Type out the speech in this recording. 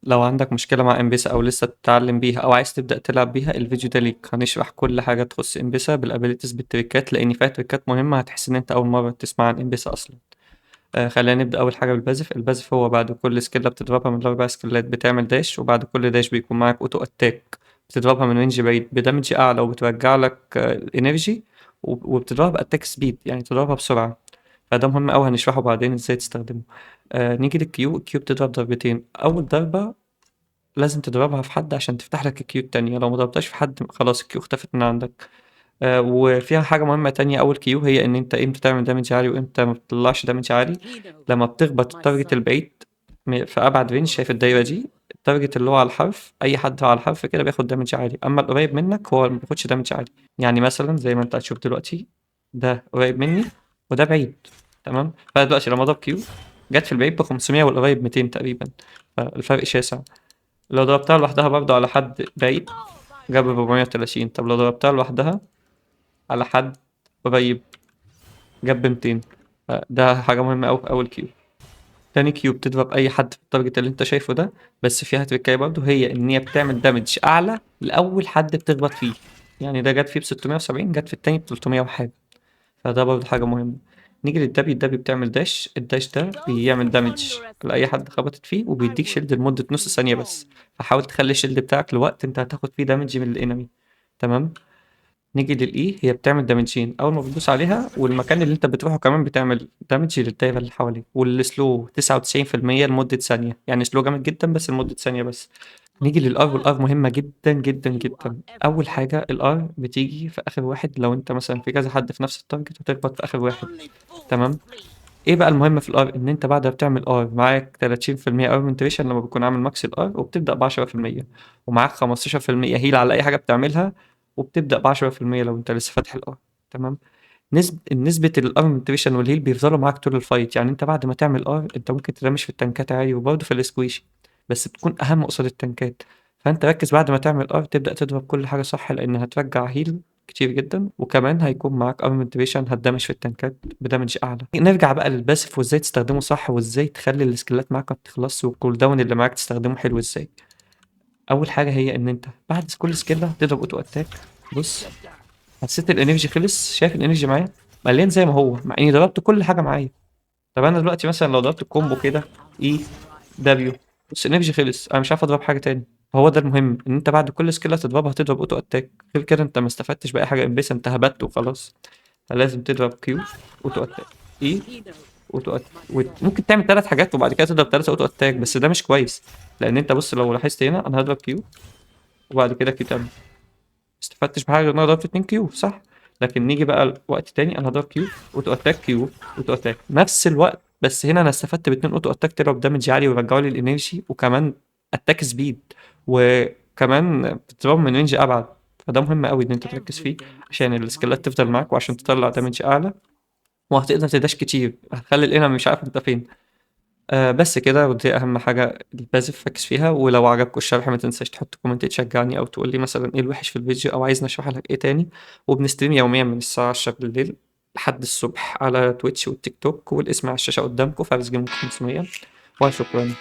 لو عندك مشكلة مع امبيسا او لسه بتتعلم بيها او عايز تبدأ تلعب بيها، الفيديو ده ليك. هنشرح كل حاجة تخص امبيسا بال abilities بالتريكات، لان فيها تريكات مهمة هتحس ان انت اول مرة تسمع عن امبيسا اصلا. خلينا نبدأ اول حاجة بال passive. ال passive هو بعد كل skill بتضربها من الاربع سكيلات بتعمل dash، وبعد كل dash بيكون معاك auto attack بتضربها من range بعيد ب damage اعلى وبترجع لك ال energy، وبتضربها ب attack speed، يعني تضربها بسرعة. فده مهم قوي، هنشرحه بعدين ازاي تستخدمه. نيجي لل Q. ال Q بتضرب ضربتين. اول ضربة لازم تضربها في حد عشان تفتح لك ال Q التانية، لو ما ضربتهاش في حد خلاص ال Q اختفت من عندك. وفيها حاجة مهمة تانية أول Q، هي إن أنت إمتى تعمل damage عالي وإمتى ما بتطلعش damage عالي. لما بتخبط ال target البعيد في أبعد range، شايف الدايرة دي، ال target اللي هو على الحرف، أي حد على الحرف كده بياخد damage عالي، أما القريب منك هو ما بياخدش damage عالي. يعني مثلا زي ما أنت هتشوف دلوقتي، ده قريب مني وده بعيد، تمام؟ فدلوقتي لما أضرب Q جت في البعيد ب500 والقريب 200 تقريبا، فالفرق شاسع. لو ضربتها لوحدها برضه على حد بعيد جاب 430. طب لو ضربتها لوحدها على حد قريب جاب 200. فده حاجة مهمة أوي في أول Q. تاني Q بتضرب أي حد في ال target اللي أنت شايفه ده، بس فيها تريكاية برضه، هي إن هي بتعمل damage أعلى لأول حد بتخبط فيه. يعني ده جت فيه ب670، جت في التاني ب300 وحاجة، فده برضه حاجة مهمة. نيجي لل W. ال W بتعمل dash، ال dash ده بيعمل damage لأي حد خبطت فيه وبيديك shield لمدة نص ثانية بس، فحاول تخلي ال shield بتاعك لوقت انت هتاخد فيه damage من ال enemy، تمام؟ نيجي لل E، هي بتعمل دامجين اول ما بتدوس عليها، والمكان اللي انت بتروحه كمان بتعمل damage للدايره اللي حواليك، وال slow 99% لمدة ثانيه، يعني slow جامد جدا بس لمدة ثانية بس. نيجي لل R، وال R مهمة جدا جدا جدا. اول حاجة ال R بتيجي في اخر واحد، لو انت مثلا في كذا حد في نفس ال target هتخبط في اخر واحد، تمام؟ ايه بقى المهم في ال R؟ ان انت بعد ما بتعمل R معاك 30% armor penetration لما بتكون عامل max ال R، وبتبدا ب 10%، ومعاك 15% heal على اي حاجة بتعملها، وبتبدا ب 10% لو انت لسه فاتح ال R، تمام؟ نسبة ال armor penetration وال heal بيفضلوا معاك طول ال fight، يعني انت بعد ما تعمل R انت ممكن تدمج في التنكات عالي وبرضه في ال squishy، بس بتكون اهم قصاد التنكات. فانت ركز بعد ما تعمل R تبدأ تضرب كل حاجة صح، لان هترجع heal كتير جدا، وكمان هيكون معاك armor penetration، هتدمج في التنكات ب damage اعلى. نرجع بقى لل passive وازاي تستخدمه صح، وازاي تخلي السكيلات معاك ما بتخلصش، وال cooldown اللي معاك تستخدمه حلو ازاي. اول حاجة هي ان انت بعد كل سكيلة تضرب auto attack. بص، حسيت ال energy خلص، شايف ال energy معايا مليان زي ما هو، مع اني ضربت كل حاجة معايا. طب انا دلوقتي مثلا لو ضربت ال combo كده E W، بص ال energy خلص، انا مش عارف اضرب حاجة تاني. فهو ده المهم، ان انت بعد كل skill تضربها تضرب auto attack، غير كده انت ما استفدتش باي حاجة، بس انت هبت وخلاص. فلازم تضرب Q auto attack E auto attack. ممكن تعمل ثلاث حاجات وبعد كده تضرب ثلاثة auto attack، بس ده مش كويس، لان انت بص لو لاحظت هنا انا هضرب Q وبعد كده Q تاني، استفدتش بحاجة غير ان انا ضربت 2 Q، صح؟ لكن نيجي بقى وقت تاني، انا هضرب Q auto attack Q auto attack نفس الوقت، بس هنا انا استفدت باتنين auto attack طلعوا ب damage عالي ورجعوا لي ال energy، وكمان attack speed، وكمان بتضرب من range ابعد. فده مهم قوي ان انت تركز فيه عشان السكيلات تفضل معاك، وعشان تطلع damage اعلى، وهتقدر ت dash كتير، هتخلي ال enemy مش عارف انت فين. بس كده، ودي اهم حاجة ال passive، ركز فيها. ولو عجبكم الشرح ما تنساش تحط comment تشجعني، او تقول لي مثلا ايه الوحش في الفيديو، او عايزني اشرح لك ايه تاني. وبن stream يوميا من الساعة 10 بالليل لحد الصبح على تويتش والتيك توك، والاسم على الشاشة قدامكم، فارس جيم 500. وشكرا.